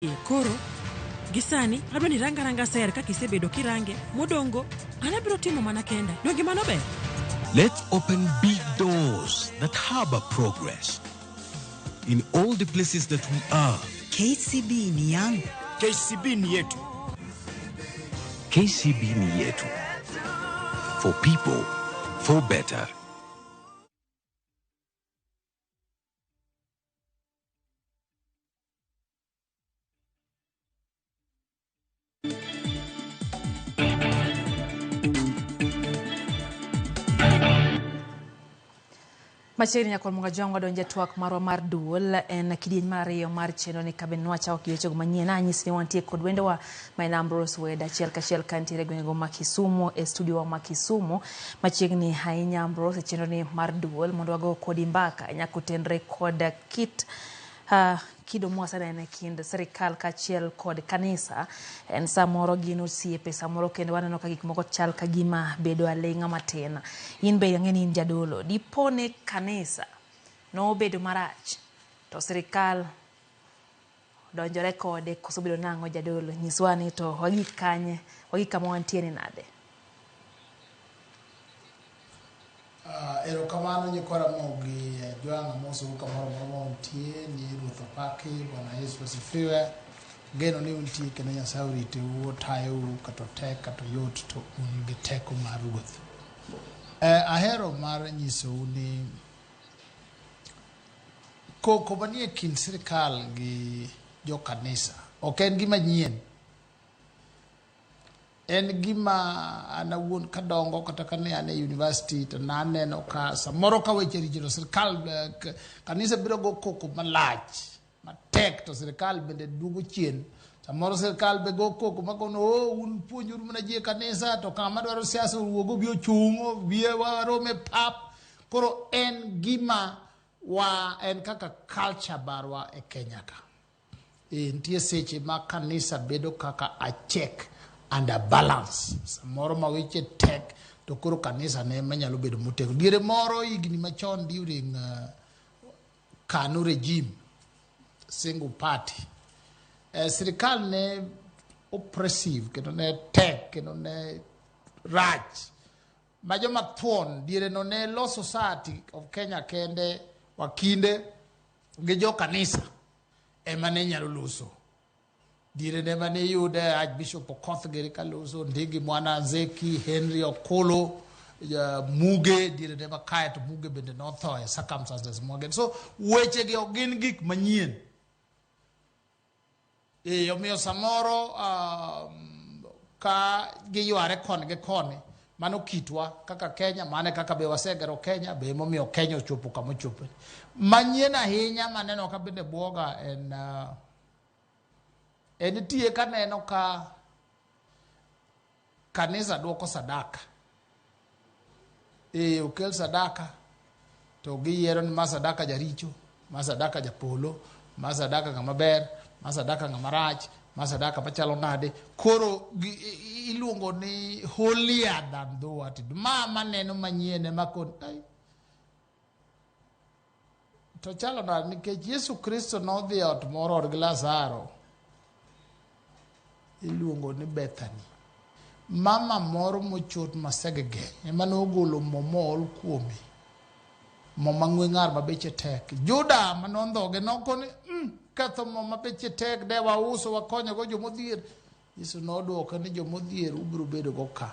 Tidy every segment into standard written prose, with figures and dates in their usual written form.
Koro gi sani adwa ni iranga aranga ser kaka isebedo kirange modongo an abiro timo mana kenda. Donge mano ber? Let's open big doors that harbor progress in all the places that we are. KCB ni yangu. KCB ni yetu. KCB ni yetu. For people, for better. Machiegni nyakor Mugajwang' wadonjo e twak marwa mar duol en kidieny mar ariyo mar chenro ni kabe nwachako gi wechego manyien anyisi ni wantie kod wendowa ma en Ambrose Weda achiel kachiel kantiere e gwengego ma Kisumu e studio wa ma Kisumu machiegni ahinya Ambrose e chenro ni mar duol mondo wago kodi mbaka ahinya kotenre kod kit kido mwaseneno e kind sirikal kaachiel kod kanisa en samoro gin osiepe samoro kendo waneno ka gik moko chal ka gima bedo aling'a matin. In be ang'e ni in jadolo. Dipo ni kanisa nobedo marach to sirikal donjore kode koso bedo nang'o jadolo? Nyiswa ni to wagik kanye, wagik kama wantie ni nade? Erokamano nyikwa Ramogi Ajwang' amosou kamoro amora ma untie ni Ruoth opaki, Bwana Yesu asifiwe. Geno ni untie kendo Nyasaye oriteu, otayou kata otek kata oyot to un gi teko mar Ruoth. Ahero mar nyisou ni koko manie kind sirikal gi jokanisa ok en gima nyien. En gima an awuon kadongo kata kane an e university to naneno ka samoro ka weche richo to sirikal kanisa biro go koko malach matek to sirikal bende duogo chien. Samoro sirikal be go koko makono oh, un puonjuru mana ji e kanisa to kama dwaro siasa owuog obi ochung' obi warom e pap. Koro en gima wa en kaka culture marwa e Kenya ka. Nitie seche ma kanisa bedo kaka a check and a balance. Samoro ma weche tek to koro kanisa ne ema nyalo bedo motegno. Diere moro higni machon during KANU regime, single party, sirikal ne oppressive kendo ne tek kendo ne rach. Ma joma thuon diere no ne Law Society of Kenya kende wakinde gi jo kanisa ema ne nyalo loso. Diere ne mane iyude Archbishop Okoth giri ka loso, Ndingi Mwana Nzeki, Henry Okolo, Muge, diere ne ma kae to Muge bende notho e circumstances mwage. So weche gi ok gin gik manyien. Omiyo samoro ka giyware koni gi koni, mano kitwa kaka Kenya, mano kaka be wasegero Kenya, be emomiyo Kenya ochopo kama ochopo. Manyien ahinya maneno ka bende buoga en en tie kaneno ka kanisa duoko sadaka. Okel sadaka to giyiero ni ma sadaka jaricho, ma sadaka japolo, ma sadaka ng'ama ber, ma sadaka ng'ama rach, ma sadaka machalo nade. Koro iluongo ni holier than thou art. Ma maneno manyien ema kon ai. To chalo nade nikech Yesu Kristo nodhi e ot moro odgi Lazaro iluongo ni Bethany. Mama moro mochot masegege ema nogolo mo mool kuome. Mo mang'we ng'ar ma beche tek. Juda manondhoge nokoni ketho mo ma beche tek de wauso wakonyogo jomodhier. Yesu nodwoke ni jomodhier ubiro bedo go ka.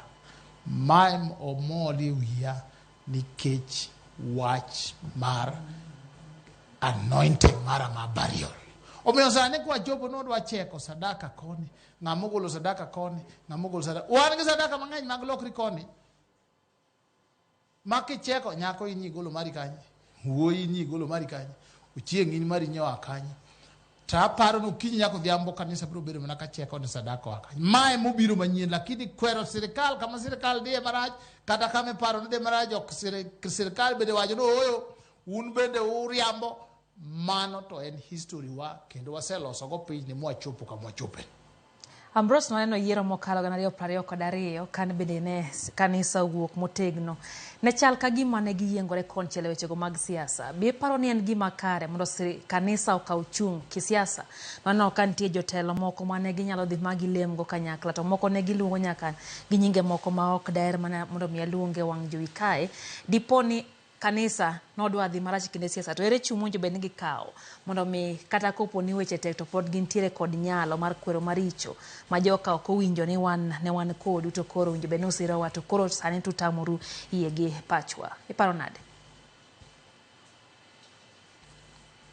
Mae omol e wiya nikech wach mar anointing mara ma burial. Omiyo sani kwachopo nodwa cheko sadaka koni, ng'ama ogolo sadaka koni, ng'ama ogolo sadaka. Wan gi sadaka mang'eny mag lokri koni. Ma kicheko nyako in igolo mari kanye, wuoyi in igolo mari kanye, ochieng' in mari nyoa kanye. To aparo ni okinyi nyaka odhiambo kanisa biro bedo mana kacheko ni sadaka oa kanye. Mae mobiro manyien, lakini kwero sirikal kama sirikal dhiye marach, kata kama iparo ni dhiye marach, ok sirikal bende wacho ni ooyo, un bende uriambo. Mano to en history wa kendo waseloso go pinyni mwachopo kama wachope. Ambrose nwaneno yiero mokalo 2022 kan bende ne kanisa owuok motegno. Ne chal ka gima ne giyiengore konchiel e wechego mag siasa. Be iparo ni en gima kare mondo kanisa okaw chung' kisiasa? Nwaneno ka nitie jotelo moko mane ginyalo dhi ma gilemgo kanyakla to moko ne giluongo nyaka gi nyinge moko ma ok daher mana mondo mi aluong e wang' jowi kae. Dipo ni kanisa nodwa dhi marach e kinde siasa to ere chung' mowinjo bed ni gikawo mondo mi kata kopo ni weche tek to pod gintiere kod nyalo mar kwero maricho ma joka ok owinjo ni wan ne wan kodu to koro owinjo bed ni usirowa to koro sani tutamoru yie gi pachwa. Iparo nade?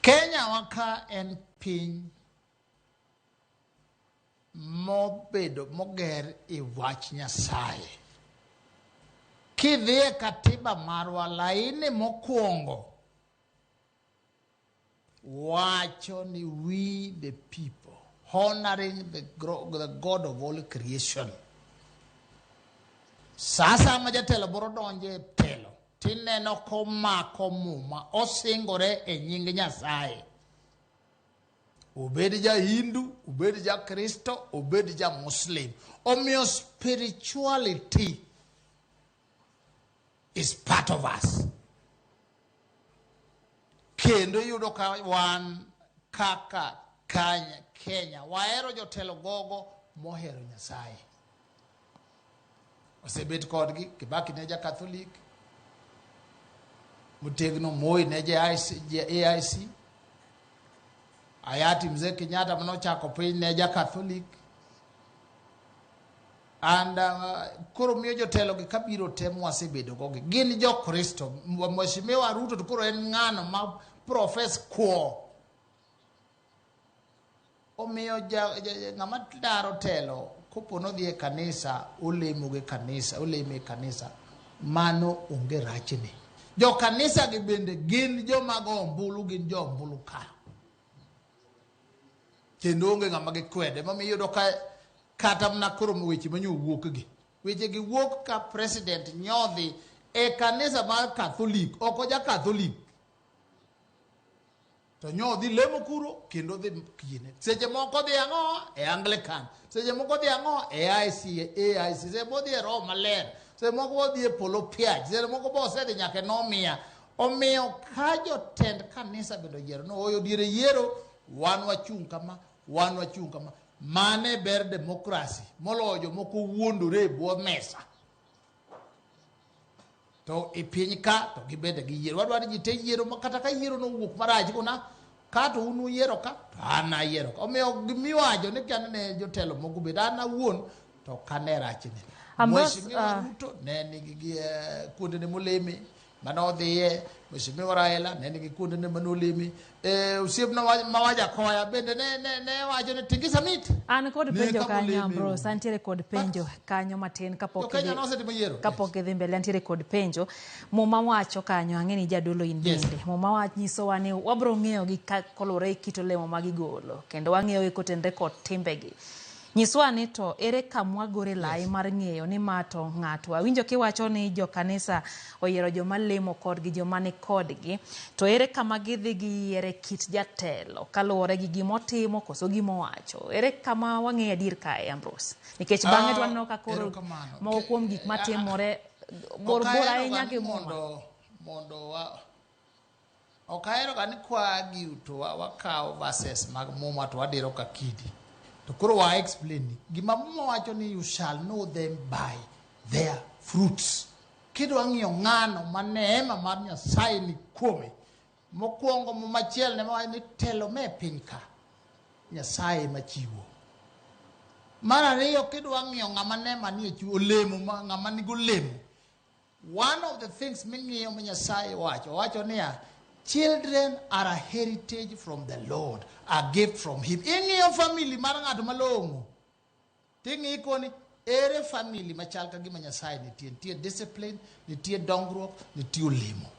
Kenya wa ka en piny mobedo moger e wach Nyasaye. Kidhi e katiba marwa laini mokwongo wacho ni we the people honoring the God of all creation. Sasa ma jatelo boro donjo e telo tineno komako muma osingore e nying Nyasaye. Obed ja Hindu, obed ja Kristo, obed ja Muslim. Omiyo spirituality is part of us. Kendo iyudo ka wan kaka Kenya wahero jotelo gogo mohero Nyasaye. Osebet kodgi, Kibaki ne ja Catholic, motegno Moi ne ja AIC, Hayati Mzee Kenyatta manochako piny ne ja Catholic. And koro miyo jotelo gi kabiro te mwasebedo go gi gin jo Kristo. Mheshimiwa Ruto to koro en ng'ano ma profess kwo. Omiyo ng'ama daro telo kopo nodhi e kanisa olemo gi kanisa olemo e kanisa mano onge rachne. Jo kanisa gi bende gin joma go ombulu gin jo ombulu ka. Kendo onge ng'ama gikwede. Emomiyo iyudo ka kata mana koro weche manyo wuok gi. Weche gi wuok ka president nyodhi e kanisa mar Catholic, ok oja Catholic. To nyodhi lemo kuro kendo dhi kiene. Seche moko dhi ang'o e Anglican, seche moko dhi ang'o e AIC, seche moko dhi e Roho Maler, seche moko dhi e polo piach, seche moko bo osedhi nyaka e Nomia. Omiyo ka jotend kanisa bende oyiero no oyo diere yiero wan wachung' kama, wan wachung' kama. Mane ber demokrasi moloyo jomoko wuondore e bwo mesa. To e piny ka to gibende giyiero. Wadwaro ni ji te yiero ma kata ka yiero nowuok marach kuna ka to un uyiero ka to an ayiero ka. Omiyo gimiwacho ni kia ne jotelo moko bed an awuon to ok ane rachne. Mheshimiwa Ruto ne nigi gi kuondene moleme mane odhiye, Mheshimiwa Raila ne nigi kuondene mane oleme. Osiepna ma Wajakoya bende ne wacho ni tingisa mit. An kod penjo kanyo Ambrose, antiere kod penjo kanyo matin kapok kapok idhi mbele, antiere kod penjo. Muma wacho kanyo, ang'e ni jadolo in bende. Muma wach nyisowa ni wabro ng'eyogi koluwore gi kit olemo ma gigolo, kendo wang'eyogi kotenore kod timbegi. Nyiswa ni to ere kamwa gore lai mar ng'eyo ni ma to ng'ato. Awinjo kiwacho ni jo kanisa oyiero joma lemo kodgi, joma ni kodgi. To ere kama gidhi giyiere kit jatelo kaluwore gi gimotimo koso gimowacho. Ere kama wang'eyo adier kae Ambrose? Nikech bang'e to waneno ka koro moko kuom gik matimore bor bor ahinya gi muma. Mondo ok ahero ga ni kwa argue to wakawo verses mag muma to wadiro ka kidi. To koro wa explain ni gima muma wacho ni you shall know them by their fruits. Kidwa ng'iyo ng'ano ma neema mar Nyasaye ni kuome, mokwongo muma achiel ne wacho ni telo me piny ka Nyasaye machiwo. Mar ariyo kidwa ng'iyo ng'ama neema ni e chiwo olemo ng'ama nigi olemo. One of the things ming'iyo ma Nyasaye wacho, owacho niya, children are a heritage from the Lord, a gift from him. Ing'iyo family mar ng'ato malong'o. Ting'iyo koni, ere family machal ka gima Nyasaye nitie. Nitie discipline, nitie dongruok, nitie olemo.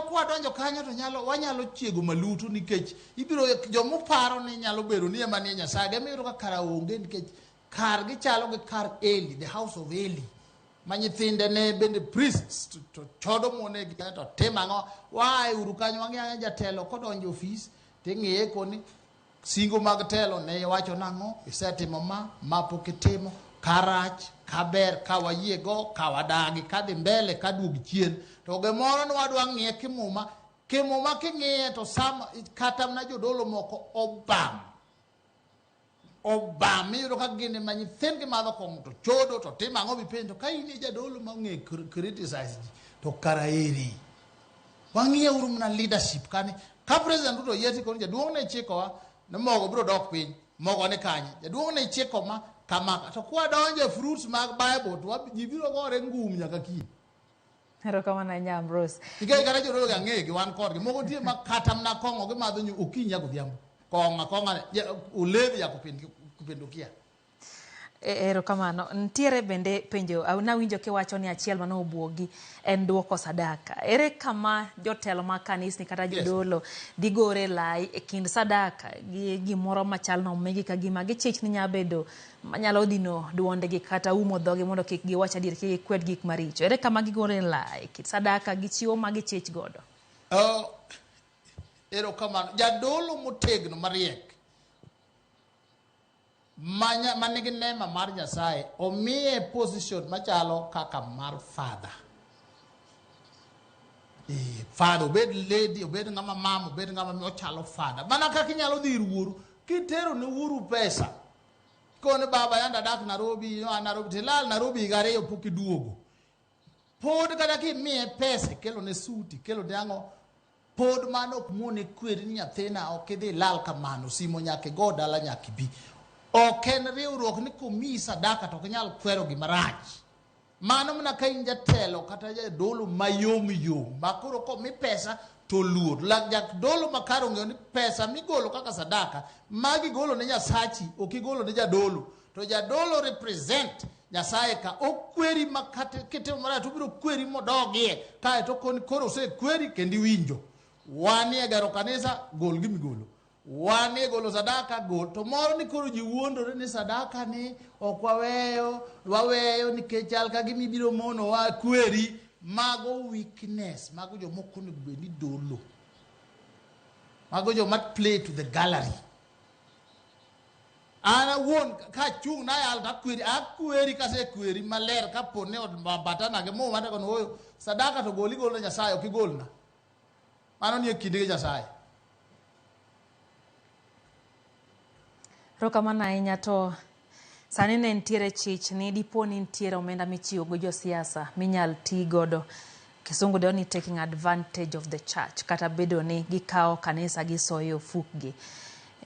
Kwa donjo kanyo to wanyalo chiego malutu nikech ibiro jomoparo ni nyalo bedo ni ema nie Nyasaye. Gimiyudo ka kara onge nikech kar gichalo gi kar Eli, the house of Eli. Ma nyithinde ne bende priests to chodo mone gi to timo ang'o? Wae uru kanyo wang'iyo ang'iya jatelo kodonjo ofis ting'iye koni Singo mag telo ne iwacho nang'o, isetimo ma, ma pok itimo, ka rach, ka ber, ka wayie go, ka wadagi, ka dhi mbele, ka duog chien. To gimoro ne wadwa ng'iye kimuma, kimuma king'iye to sama kata mana jodolo moko obam. Obam, iyudo ka gin ema nyithindgi madho kong'o to chodo to timo ang'o mipenjo ka in e jadolo ma ong'e criticize ji to kara eri. Wang'iye uru mana leadership kani. Ka President Ruto oyie tikoni jaduong' ne chikowa ni mogo biro dok piny, mogo ni kanye? Jaduong' ne chiko ma kama. To kwadonjo e fruits mag Bible to ji biro gore ngum nyaka kiny. Erokamano ahinya Ambrose. Nikech kata jodolo gi ang'eyo gi wan kodgi. Moko nitie ma kata mana kong'o gimadho okinyi nyaka odhiambo. Kong'o akong'a, ulevi ya kupindukia. Erokamano. Nitiere bende penjo, nawinjo kiwacho ni achiel mane obuogi en duoko sadaka. Ere kama jotelo mag kanisni kata jodolo dhi gore lai e kind sadaka gi gimoro machal nomigi ka gima gichich ni nyalo bedo manyalo dino duondgi kata umo dhogi mondo kik giwach adier, kik gikwed gik maricho. Ere kama gigore lai e kind sadaka gi chiwo ma gichich godo? Erokamano. Jadolo motegno mariek manigi nema mar Nyasaye omiye position machalo kaka mar father. Father, obed lady, obed ng'ama mama, obed ng'ama miyo, ochalo father. Mana kaka inyalo dhi ir wuoru, kitero ne wuoru pesa. Kone baba yanda dak Nairobi, no an Nairobi, tilal Nairobi higa ariyo pok iduogo. Pod kata kimiye pesa, ikelo ne suti, ikelo ne ang'o, pod mano ok mone kweri ni nyathina ok idhi lal kamano, simo nyaka igo dala nyaka ibi. Ok en riwruok ni komiyi sadaka to ok inyal kwero gima rach. Mano mana ka in jatelo kata jadolo mayom yom, ma koro komi pesa to luor. Jadolo makare ong'eyo ni pesa migolo kaka sadaka, magi golo ne Nyasachi, ok igolo ne jadolo. To jadolo represent Nyasaye ka okweri ma kata kitimo marach to obiro kweri modogie, kaeto koni koro osekweri kendo iwinjo. Wanie gero kanisa, gol gimigolo. Wanie golo sadaka, gol. To moro ni koro ji wuondore ni sadaka ni ok waweyo, waweyo nikech chal ka gima ibiro monowa kweri. Mago weakness, mago jomoko onego bed ni dolo. Mago joma play to the gallery. An awuon kachung' nayalo to akweri, akweri kasekweri maler kapo ni od batana gi muma to kono oyo sadaka to gol igolo ne Nyasaye ok igolna. Mano nie kinde gi Nyasaye. Erokamano ahinya. To sani ne nitiere chich ni dipo ni nitiere omenda michiwo go josiasa minyal ti godo. Kisungu dendo ni taking advantage of the church, kata bedo ni gikawo kanisa gisoyo ofukgi.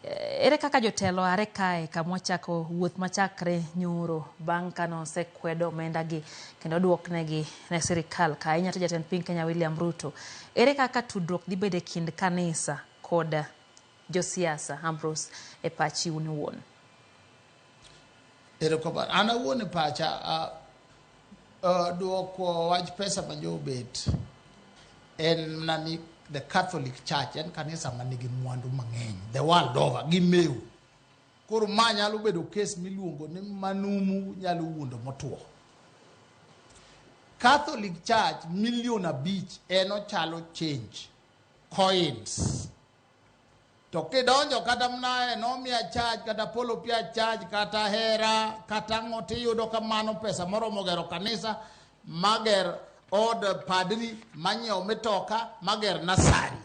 Ere kaka jotelo are kae kama wachako wuoth machakre nyoro bang' kane osekwedo omenda gi kendo oduoknegi ne sirikal ka ahinya to jatend piny Kenya William Ruto. Ere kaka tudruok dhi bedo e kind kanisa kod josiasa, Ambrose, e pachi un iwuon? Erokamano. An awuon e pacha, duoko wach pesa ma jobet en mana ni the Catholic Church en kanisa manigi mwandu mang'eny the world over gimew. Koro ma nyalo bedo kes miluongo ni manumu nyalo wuondo motuo. Catholic Church 5 million en ochalo change coins. To kidonjo kata mana e Nomia Church kata Polo Pia Church kata Hera kata ang'o tiyudo ka mano pesa moromo gero kanisa mager od padri manyiewo mitoka mager nasari.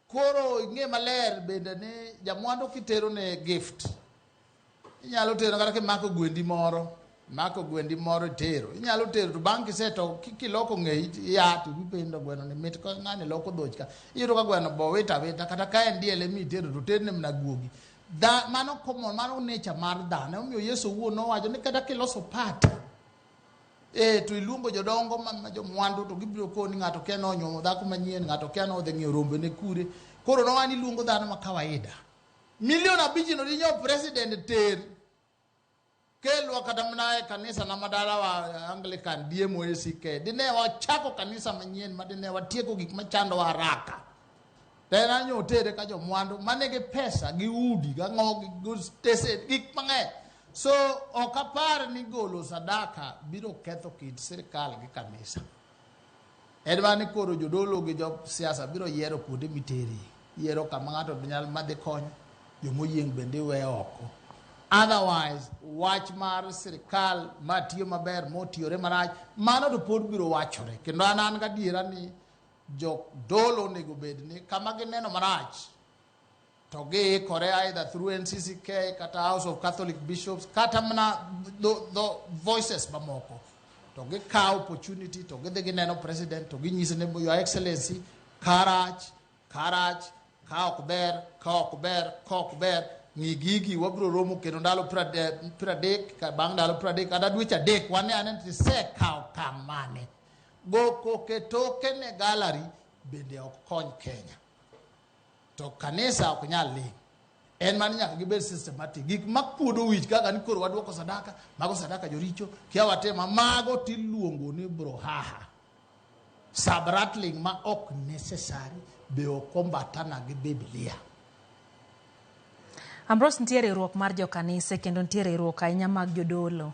Koro ing'e maler bende ni jamwandu kitero ne gift inyalo tero kata kimako gwendi moro imako gwendi moro itero inyalo tero to bang' kiseto kiloko ng'eyi iya to ipenjo gweno ni mit ka ng'ani loko dhoch ka iyudo ka gweno bo wito awita kata ka en diel emi itero to terne mana guogi. Mano common, mano nature mar dhano. Emomiyo Yesu owuon nowacho ni kata kiloso party to iluongo jodongo ma jomwandu to gibiro koni ng'ato kia nonyuomo dhako manyien, ng'ato kia nodhi ng'iewo rombe ne kure. Koro nowacho ni iluongo dhano ma kawaida. 5 million no dinyo president ter kelwa kata mana e kanisa na madalawa Anglican DMOACK dine wachako kanisa manyien ma dine watieko gik machandowa haraka. To en anyo otere ka jomwandu manigi pesa gi udi gang'o gi stese gik mang'eny. So ok apar ni golo sadaka biro ketho kind sirikal gi kanisa. En mana ni koro jodolo gi jo siasa biro yiero kuonde miterie. Yiero kama ng'ato nyal madhi konyo, jomoyieng' bende iweyo oko. Otherwise, wach mar sirikal matiyo maber motiyore marach, mano to pod biro wachore. Kendo an gadiera ni jodolo onego bed ni kama gineno marach to giikore either through NCCK kata House of Catholic Bishops kata mana the voices mamoko to gikawo opportunity to gidhi gineno president to ginyise ni, "Your Excellency, karach karach ka ok ber, ka ok ber, ka ok ber, ng'i gigi." Wabiro romo kendo ndalo 30, bang' ndalo 30 kata dweche 3, wane ane ni tisekawo okang' mane. Go koke toke ne gallery bende ok kony Kenya. To kanisa ok nyal ling', en mana nyaka gibed systematic. Gik makuodo wich kaka ni koro waduoko sadaka, mago sadaka joricho kia watema mago tiluongo ni brouhaha, saber-rattling ma ok necessary, be ok ombatana gi Biblia. Ambrose, nitie riwruok mar jokanise kendo nitie riwruok ahinya mag jodolo.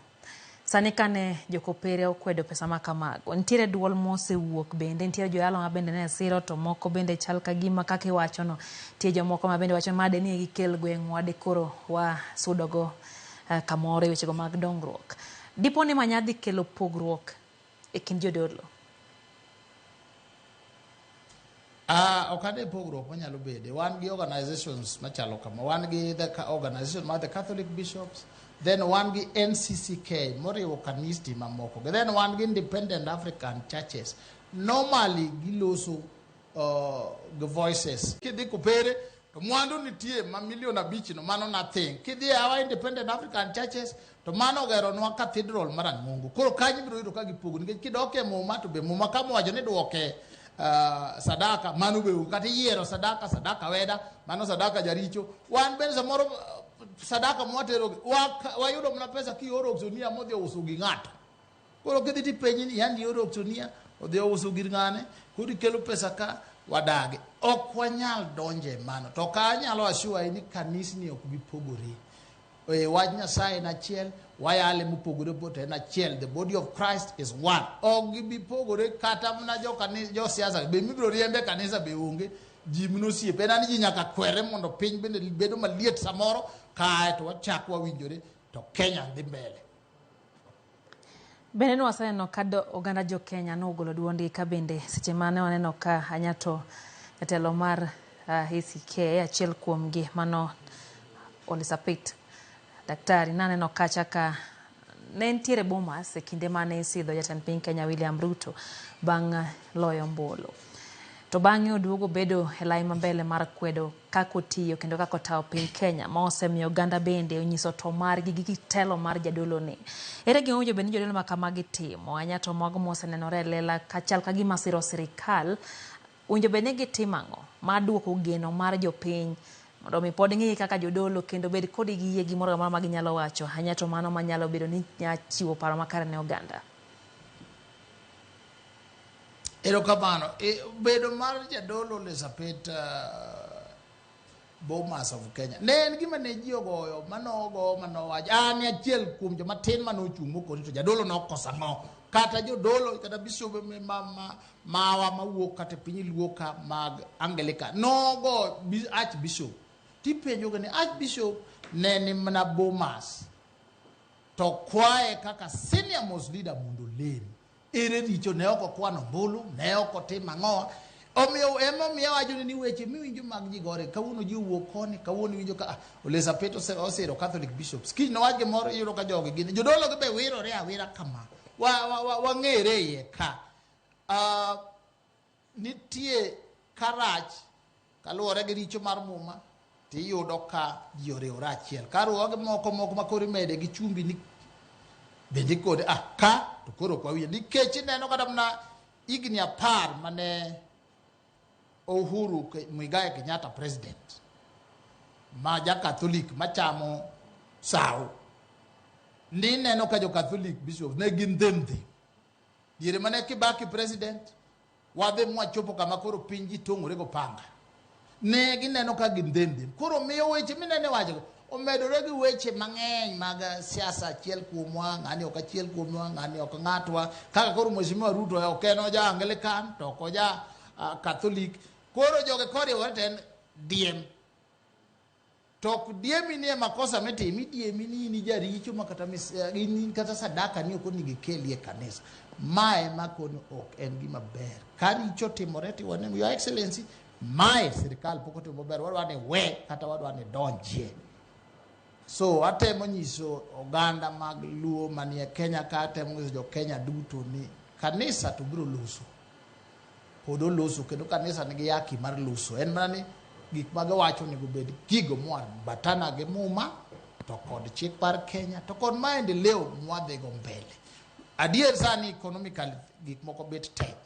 Sani kane jokopere okwedo pesa ma kamago, nitiere duol mosewuok bende, nitiere joyalo ma bende ne siro to moko bende chal ka gima kaka iwachono. Nitie jomoko ma bende wacho ni made ni gikel gweng'wa de koro wasudogo kamoro e wechego mag dongruok. Dipo ni ma nyadhi kelo pogruok e kind jodolo? Ah, ok ane pogruok manyalo bede. Wan gi organizations machalo kama. Wan gi the organization mar the Catholic Bishops, then wan gi NCCK moriwo kanisni mamoko. Then wan gi Independent African Churches. Normally giloso gi voices. Kidhi Kopere to mwandu nitie ma milion 5 no, mano nothing. Kidhi e our Independent African Churches to mano ogeronwa cathedral marang'ongo. Koro kanyo ibiro yudo ka gipogo nikech kidok e Muma to be Muma kama owacho ni duoke sadaka mano be onge. Kata iyiero sadaka, sadaka weda, mano sadaka jaricho. Wan bende samoro sadaka mwatero wayudo mana pesa kioro auctioneer modhi ouso gi ng'ato. Koro kidhi tipenji ni yandi ioro auctioneer odhi ouso gir ng'ane, koro ikelo pesa ka wadagi. Ok wanyal donje mano. To ka anyalo assure ni kanisni ok bi pogore. E wach Nyasaye en achiel, wayale mopogore opogore to en achiel. The body of Christ is one. Ok gibi pogore kata mana jo kanisa, jo siasa be mibiro riembe kanisa be onge. Ji minosiepe en ani ji nyaka kwere mondo piny bende bedo maliet samoro kae to wachak wawinjore to Kenya dhi mbele. Bende ne waseneno ka oganda jo Kenya nogolo duondgi ka bende seche mane waneno ka Anyato jatelo mar ACK achiel kuomgi mano Ole Sapit daktari naneno kacha ka ne nitiere Bomas e kinde mane isidho jatend piny Kenya William Ruto bang' loyo ombulu. To bang'e oduogo bedo e lai mambele mar kwedo kaka otiyo kendo kaka otayo piny Kenya ma osemiyo oganda bende onyiso to margi gi telo mar jadolo ni. Ere gima owinjo bed ni jodolo ma kamagi timo? Anya to mago mosenenore e lela kachal ka gima siro sirikal, owinjo bed ni gitimo ang'o mar duoko geno mar jopiny mondo mi pod ng'i kaka jodolo kendo bed kodgi gi yie gimoro amora ma ginyalo wacho, anya to mano manyalo bedo ni nya chiwo paro makare ne oganda. Erokamano. E, bedo mar jadolo Ole Sapit Bomas of Kenya ne en gima ne ji ogoyo manogo manowacho. An achiel kuom joma tin manochung' mokoni to jadolo nokoso ang'o, kata jodolo kata bishobe ma mawa mawuok kata e piny Luo ka mag Anglican nogo archbishop tipenjoga ni archbishop ne ni mana Bomas to kwaye kaka senior most leader mondo olem. Ere richo? Ne ok okwano ombulu, ne ok otimo ang'owa. Omiyo emomiyo awacho ni weche miwinjo mag ji gore kawuono, ji owuok koni kawuono, iwinjo ka Ole Sapit osiro Catholic bishops, kiny nowach gimoro, iyudo ka jogi gin jodolo gi be wirore awira kama wang'ere iye ka nitie karach kaluwore gi richo mar Muma tiyudo ka ji oriwore achiel kaluwore gi moko moko ma koro imede gi chumbi ni bende kode ka to koro ok wawinjo nikech ineno kata mana higni 10 mane Uhuru Muigai Kenyatta president ma ja Catholic machamo sawo ni neno ka jo Catholic bishops ne gin dhem dhem diere mane Kibaki president wadhi mwachopo kama koro piny ji tong'ore go panga ne gineno ka gin dhem dhem. Koro miyo weche minene wachogo omedore gi weche mang'eny mag siasa, achiel kuomwa ng'ani ok achiel kuomwa ng'ani ok ng'atwa kaka koro Mheshimiwa Ruto ok en oja Anglican to ok oja Catholic. Koro joge koriwore to en Diem. To ok diemi ni e makosa mitimo, idiemi ni in jaricho ma kata in kata sadaka ni ok onego ikeli e kanisa. Mae makoni ok en gima ber. Ka richo timore tiwane Your Excellency, mae sirikal pok otimo maber, wadwa ni we kata wadwa ni donjie. So atemo nyiso oganda mag Luo manie Kenya ka, atemo nyiso jo Kenya duto ni kanisa to biro loso. Pod oloso kendo kanisa nigi haki mar loso. En mana ni gik ma giwacho onego bed gigo moambatana gi muma to kod chik mar Kenya to kod maendeleo mwadhigo mbele. Adier sani economically gik moko bet tek.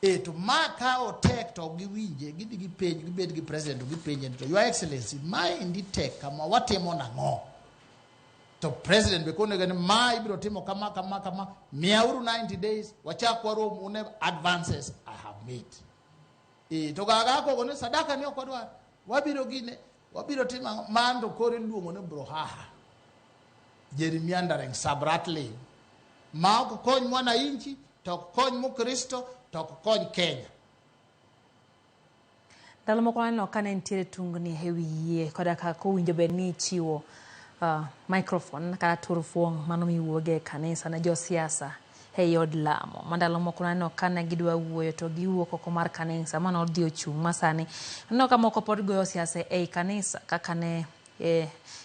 E to ma ka otek to ok giwinje, gidhi gipenj, gibed gi president to gipenje ni to Your Excellency, maendi tek kama watimo nang'o? To president be konego ni ma ibiro timo kama kama kama, miyauru 90 days, wachak warom une advances I have made. E, to gaga kogo ni sadaka ni ok wadwar, wabiro gine, wabiro timo ang'o? Man to koro iluongo ni brouhaha. Gerrymandering, sub-rattling. Ma ok kony mwananchi, to ok kony Mkristo, to ok kony Kenya. Ndalo moko aneno ka ne nitiere tungni e wi yie koda kaka owinjo bed ni ichiwo microphone kata turfuong' mano miwuoge e kanisa ne josiasa ei od lamo. Ma ndalo moko naneno ka ne gidwa wuoyo to giwuok oko mar kanisa ma nodhi ochung' ma sani aneno ka moko pod goyo siasa ei kanisa kaka ne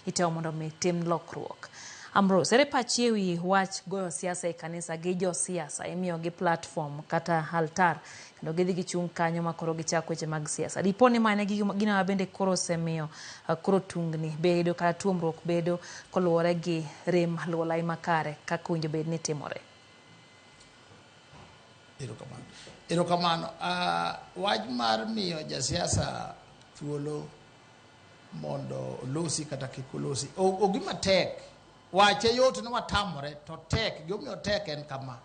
itemo mondo mi tim lokruok. Ambrose, ere pachi e wi wach goyo siasa e kanisa gi josiasa imiyogi platform kata altar kendo gidhi gichung' kanyo ma koro gichak weche mag siasa. Dipo ni mano e gino ma bende koro osemiyo koro tungni bedo kata tuomruok bedo koluwore gi rem luwo lai makare kaka owinjo bed ni timore. Erokamano. Erokamano. Wach mar miyo jasiasa thuolo mondo olosi kata kik olosi. Ogima tek. Wache yot ni watamore to tek. Gimomiyo tek en kama.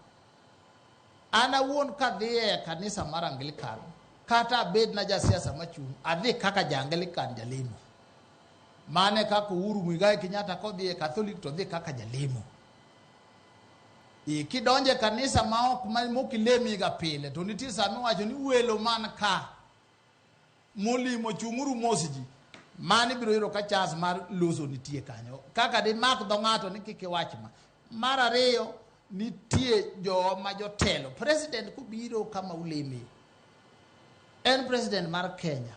An awuon kadhi e kanisa mar Anglican, kata abed na jasiasa machung', adhi kaka ja Anglican jalemo. Mane kaka Uhuru Muigai Kenyatta kodhi e Catholic to dhi kaka jalemo. E, kidonjo e kanisa ma ok mok ilemiga pile to nitie sama iwacho ni welo man ka molimo chung'uru mos ji. Mano ibiro yudo ka chance mar loso nitie kanyo. Kaka dimak dho ng'ato ni kik iwach ma. Mar ariyo, nitie joma jotelo. President kobiro kama uleme, en president mar Kenya.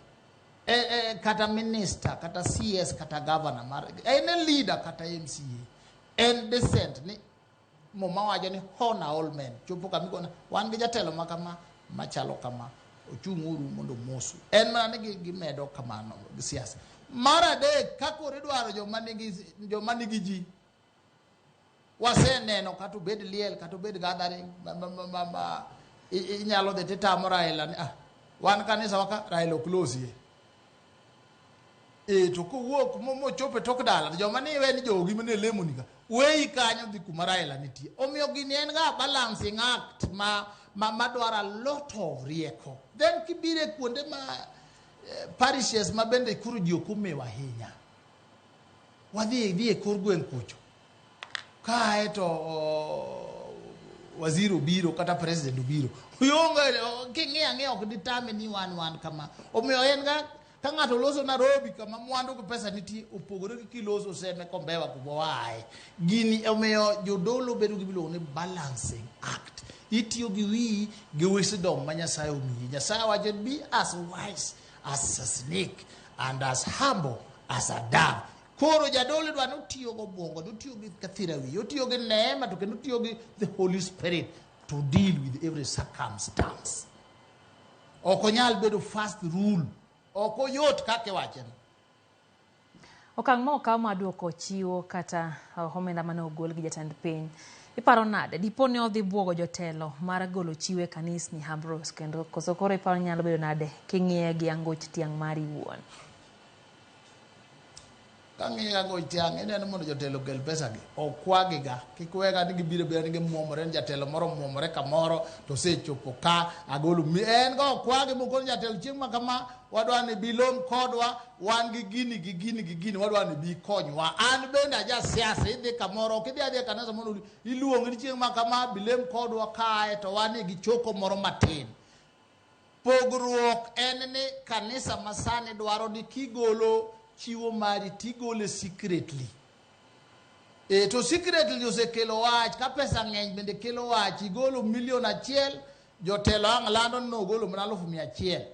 Kata minister, kata CS, kata governor mar, en e leader kata MCA. En decent ni Muma wacho ni honor all men. Chopo kama ikona, wan gi jatelo ma kama, machalo kama, ochung' uru mondo omosu. En mana ni gimedo kamano gi siasa. Mar adek, ka koro idwaro joma nigi ji, waseneno kata obed liel, kata obed gathering, ma inyalo dhi titamo Raila ni, ah, wan kanisa wa ka, Raila ok losie. E, to kowuok mochopo e tok dala, to joma ni we ni jogi mane lemoni ka, weyi kanyo dhi kuma Raila nitie. Omiyo gini en ga balancing act ma dwaro a lot of rieko. Then kibiro e kuonde ma parishes ma bende koro ji ok omewo ahinya. Wadhi dhi e kor gweng' kucho. Kae to waziri obiro kata president obiro. Ionge king'iyo ang'iya ok ditame ni wan kama. Omiyo en ga ka ng'ato loso Nairobi kama mwandu gi pesa nitie opogore gi kiloso Seme Kombewa kuma waaye. Gini omiyo jodolo bedo gi miluongo ni balancing act. Itiyo gi wiyi gi wisdom ma Nyasaye omiyi. Nyasaye wacho be as wise as a snake and as humble as a dove. Koro jadolo idwa ni otiyo gi obwongo, otiyo gi kathira wiye, otiyo gi neema to kendo otiyo gi the Holy Spirit to deal with every circumstance. Ok onyal bedo first rule. Ok oyot kaka iwacheno. Okang' ma okaw mar duoko chiwo kata omenda mane ogol gi jatend piny. Iparo nade? Dipo ni odhi buogo jotelo mar golo chiwo e kanisni Ambrose kendo koso koro iparo ni nyalo bedo nade king'iye gi angoch tiang' mari iwuon? Kang'iyo angoch tiang' ineno mondo jotelo okel pesa gi okwagi ga kik wega ni gibiro bira ni gimuomore ni jatelo moro omuomore kamoro to osechopo ka agolo en ga okwagi mokoni jatelo chieng' ma kama wadwa ni bi lom kodwa wan gi gini gi gini gi gini wadwa ni bi konywa an bende aja siasa idhi kamoro ok idhi adhiya e kanisa mondo iluongi ni chieng' ma kama bi lem kodwa kae to wan gi choko moro matin. Pogruok en ni kanisa masani dwaro ni kigolo chiwo mari tigole secretly. E, to secretly osekelo wach ka pesa ng'eny bende kelo wach. Igolo 1,000,000, jotelo ang' lando ni nogolo mana 100,000.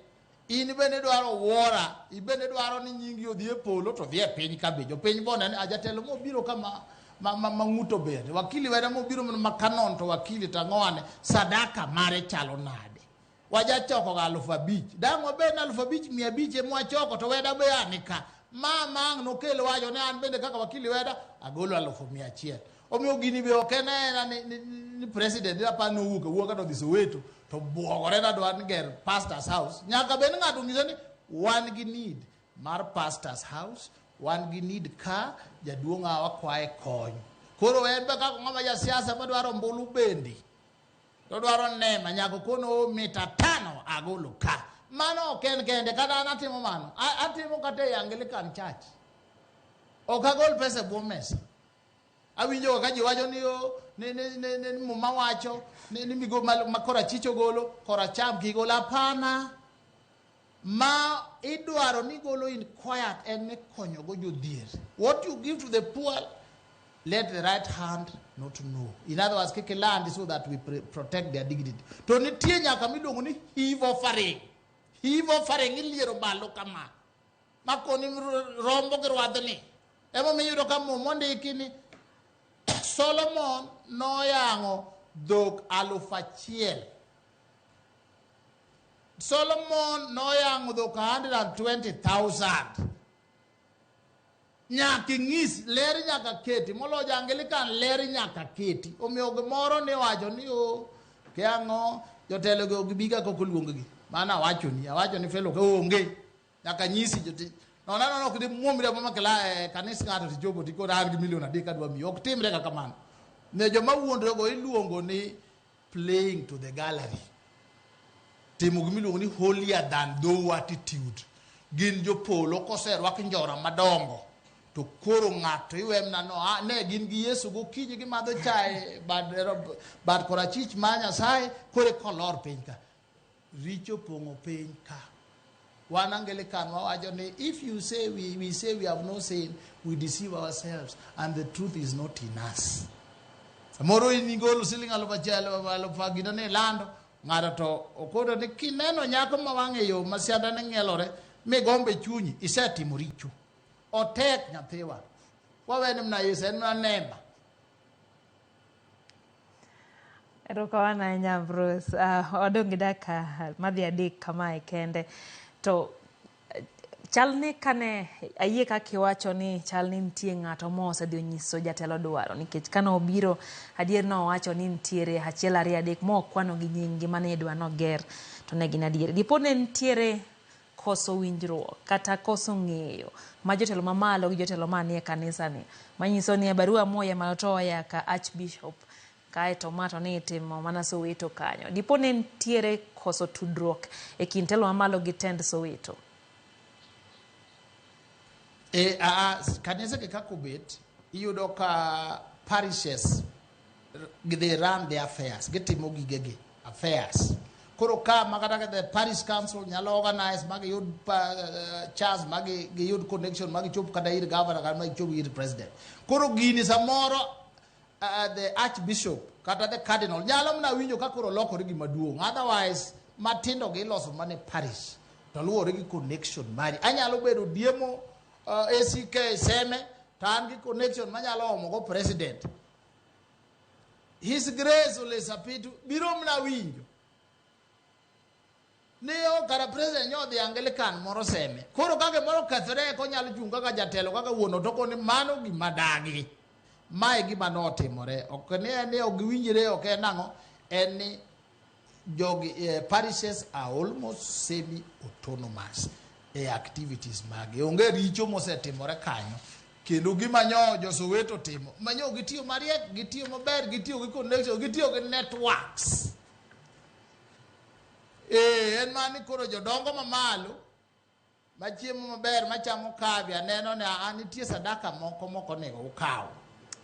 In bende idwaro wuora, ibende idwaro ni nyingi odhi e polo to dhi e piny ka be. Jopiny bo nene, jatelo mobiro ka ma ng'uto bende. Wakili weda mobiro ma kanon to wakili to ang'o sadaka mare chalo nade? Wajachoko ga 5,000. Dang' wabed na 5,500 ema wachoko to weda be ani ka. Ma ang' nokel wacho ni an bende kaka wakili weda agolo 100,000. Omiyo gini be ok en aena ni president apa nowuok awuoka to dhi Soweto to buogore na dwa ni ger pastor's house. Nyaka bed ni ng'ato ong'iso ni wan gi need mar pastor's house, wan gi need ka jaduong' wakwaye kony. Koro en be kaka ng'ama jasiasa madwaro ombulu bende to dwaro nema nyaka kono 500 agolo ka. Mano ok en kende, kata an atimo mano. Atimo kata e Anglican Church. Ok agol pesa e bwo mesa. Awinjo ka ji wacho ni o, ni muma wacho ni migo ma korachich ogolo, koracham kik gol. Hapana. Ma idwaro ni golo in quiet en ni konyogo jodhier. What you give to the poor, let the right hand not know. In other words, kik ilandi so that we protect their dignity. To nitie nyaka miluongo ni heave offering. Heave offering iliero malo kama. Makoni rombo gi rwadhni. Emomiyo iyudo ka muma ondiki ni Solomon noyang'o dhok 1,000. Solomon noyang'o dhok 120,000. Nyaka ing'is ler nyaka keti moloyo Anglican ler nyaka keti. Omiyo gimoro ni wacho ni o ke ang'o jotelo go gibiga kok oluong gi. Mano awacho ni fellow ka onge. Nyaka nyisi joti. No no no ok di muomri amuma kila kanisa ng'ato tichopo tikoro an gi 3 million adwa miyi. Ok timre kaka kamano. Ne joma wuondre go iluongo ni playing to the gallery. Timo gimiluongo ni holier than thou attitude. Gin jopolo koserwak njora madongo to koro ng'ato iwemna no ne gin gi Yesu gokinyi gimadho chae bad korachich mar Nyasaye koro kolor piny ka. Richo pong'o piny ka. Wan Anglican wawacho ni if you say we say we have no sin, we deceive ourselves and the truth is not in us. Samoro in igolo siling 1,000 1000 gino ni ilando ng'ato to okoto ni kineno nyako ma wang'e yo ma siandane ng'ielore migombe chunyi isetimo richo. Otek nyathiwa. Wawene mana Yesu en mana nema. Erokamano ahinya Ambrose. Wadong' gi dakika madhi 3 kamae kende. To chal ni kane ayie kaka iwacho ni chal ni nitie ng'ato mosedhi onyiso jatelo dwaro nikech kane obiro adier nowacho ni nitiere 1 2 3 mokwano gi nying gi mane idwa noger to ne gin adier. Dipo ne nitiere koso winjruok kata koso ng'eyo ma jotelo mamalo gi jotelo manie kanisa ni manyiso ni e barua moya malo to oya ka Archbishop kaeto ma to ni itimo mana Soweto kanyo. Dipo ne nitiere koso tudruok e kind telo mamalo gi tend Soweto. E, kanisa gi kaka obet, iyudo ka parishes they run their affairs, gitimo gigegi affairs. Koro ka makata the parish council nyalo organize ma giyud chance ma giyud connection ma gichop kata ir governor kata ma gichop ir president. Koro gini samoro the archbishop kata the cardinal nyalo mana winjo ka koro lokore gima duong'. Otherwise matindo gi iloso mana e parish to luwore gi connection mari. Anyalo bedo diemo ACK Seme to an gi connection manyalo omo go president. His Grace Ole Sapitu biro mana winjo ni o kara president nyo odhi Anglican moro Seme. Koro ka gimoro okethore eka onyalo chung' kaka jatelo kaka wuon ot okoni mano gima dagi. Mae gima notimore. Ok ni en ni ok giwinjre ok en ang'o. En ni jogi parishes are almost semi autonomous e activities magi. Onge richo mosetimore kanyo. Kendo gima nyo jo Soweto timo, manyo gitiyo mariek, gitiyo maber, gitiyo gi connection, gitiyo gi networks. En mana ni koro jodongo mamalo machiemo maber machamo kavi aneno ni nitie sadaka moko mok onego ukaw.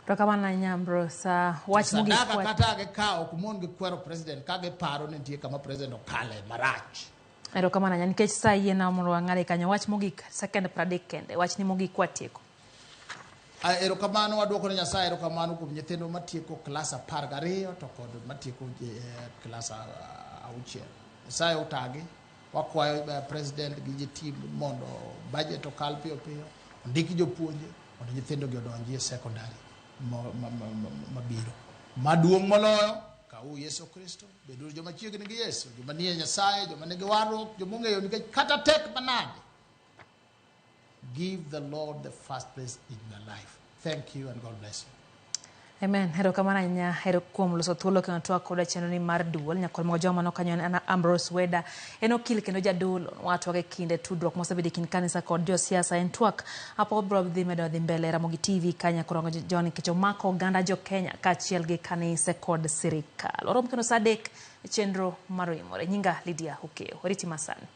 Erokamano ahinya Ambrose. Wach mogik Sadaka kata gikawo ok mon gi kwero president ka giparo ni nitie kama president okale marach. Erokamano ahinya nikech sa yiena mondo wang'ade kanyo. Wach mogik, second 30 kende. Wachni mogik watieko. Erokamano waduoko ne Nyasaye erokamano kuom nyithindo matieko klas 12 to kod matieko klas 6. Nyasaye otagi. Wakwayo president gi jotim mondo budget okal piyo piyo, ondik jopuonje mondo nyithindo gi odonji e secondary mabiro. Maduong' moloyo, kawu Yesu Kristo, beduru joma chiegni gi Yesu, joma nie Nyasaye, joma nigi warruok, joma ong'eyo nikech kata tek manade. Give the Lord the first place in your life. Thank you and God bless you. Amen. Erokamano ahinya ero kuom loso thuolo kendo twak koda chenro ni mar duol. Nyakwar Mogo mano kanyo en Ambrose Weda. En okil kendo jadolo. Watwak e kinde tudruok mosebedo e kind kanisa kod josiasa. En twak apo bro dhi medo dhi mbele Ramogi TV ka Nyakorongo John nikech omako oganda jo Kenya kaachiel gi kanise kod sirikal. Warom kendo saa 3 e chenro mar Oimore. Nyinga Lydia Okeyo. Oriti masani.